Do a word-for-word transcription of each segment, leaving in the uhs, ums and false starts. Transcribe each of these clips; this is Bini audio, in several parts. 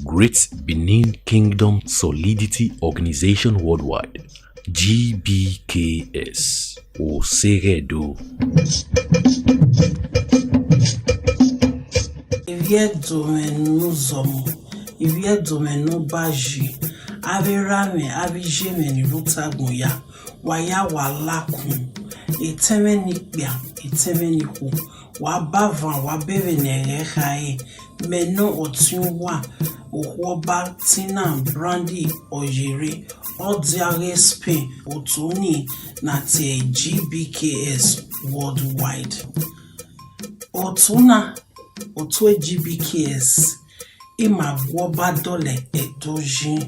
Great Benin Kingdom Solidity Organization Worldwide, G B K S, Oseghẹdo. Ivbi Ẹdo mwẹ ne u zọmọ, ivbi Ẹdo mwẹ ne u ba yi, avbe erha mwẹ, avbe iye mwẹ ni rre ota agbọn ya, wa ya wa lakun, etẹn mwẹ ne ikpia, etẹn mwẹ ne ikhuo, wa ba van, wa ba vbe ne ẹghẹ khare, mẹ nọ ọtiẹn uwa, okhuo ọba Tina Brandy Oyere, ọ dia ghe Spain, otu ni na tie G B K S Worldwide. Otu na, otu G B K S, ima gu ọba dọlọ Ẹdo yi.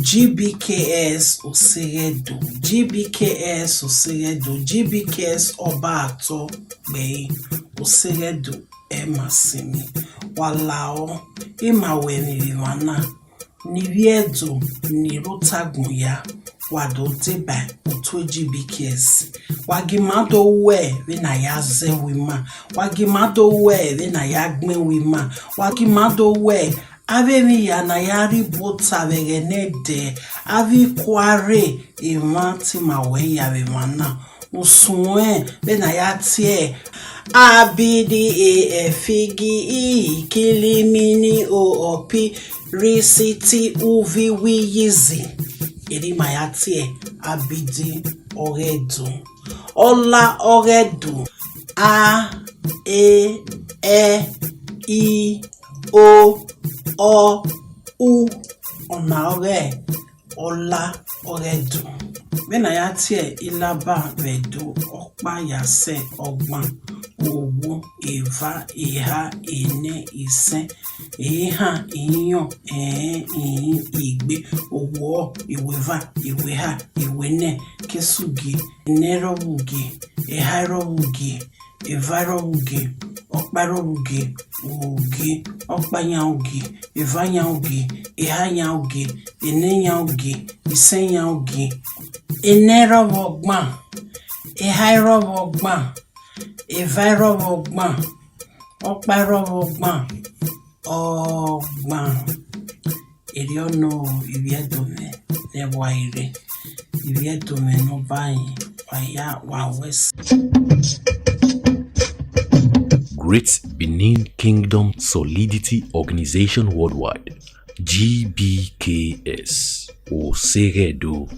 G B K S Oseghẹdo, G B K S Oseghẹdo, G B K S ọba atọ gbe ẹre, Oseghẹdo ẹ ma sinmi. Wa lahọ, ima wẹ emwi vbe emwa na, ne ivbi Ẹdo ni rre ota agbọn ya, wa do deba otu G B K S. Wa gie ima do wẹ vbene a ya zẹ ẹvbo ima, wa gie ima do wẹ vbene a ya gbẹn ẹvbo ima, wa gie ima do wẹ avbe emwi hia ne a ya rhie bu ota vbe ẹghẹ nẹdẹ, avbe ikuare emwa te ima wẹ ya vbe emwa na. Usun ẹn vbene a ya tie A B D A F G I, kilimini o ọpi risiti uvi wi yizi. Erha ima ya tie A B D ọghe Ẹdo. Ọla ọghe Ẹdo. A, E, Ẹ, I, O, Ọ, U. Ọna ọghe ọla ọghe Ẹdo. Vbene a ya tie ilaba vbe Ẹdo, ọkpa ya sẹ ọgban, owo, eva, eha, enẹ, isẹn, ehan, iyọn, ẹrẹn, ihin, igbe, owo, iweva, iweha, iwenẹ, kesugie, enẹrhọvbugie, ehaerhọvbugie, eva ẹrọvbugie, ọkpa ẹrọvbugie, ugie, ọkpa yan ugie, eva yan ugie, eha yan ugie, enẹ yan ugie, isẹn yan ugie, enẹ rrọvbe ọgban, eha i rrọvbe ọgban, eva i rrọvbe ọgban, ọkpa i rrọvbe ọgban, ọgban. Erriọ nọ, ivbi Ẹdo mwẹ ne wa i rre, ivbi Ẹdo mwẹ ne ọ ba yin, wa ya, wa wẹ ẹse. Great Benin Kingdom Solidity Organization Worldwide, G B K S, Oseghẹdo.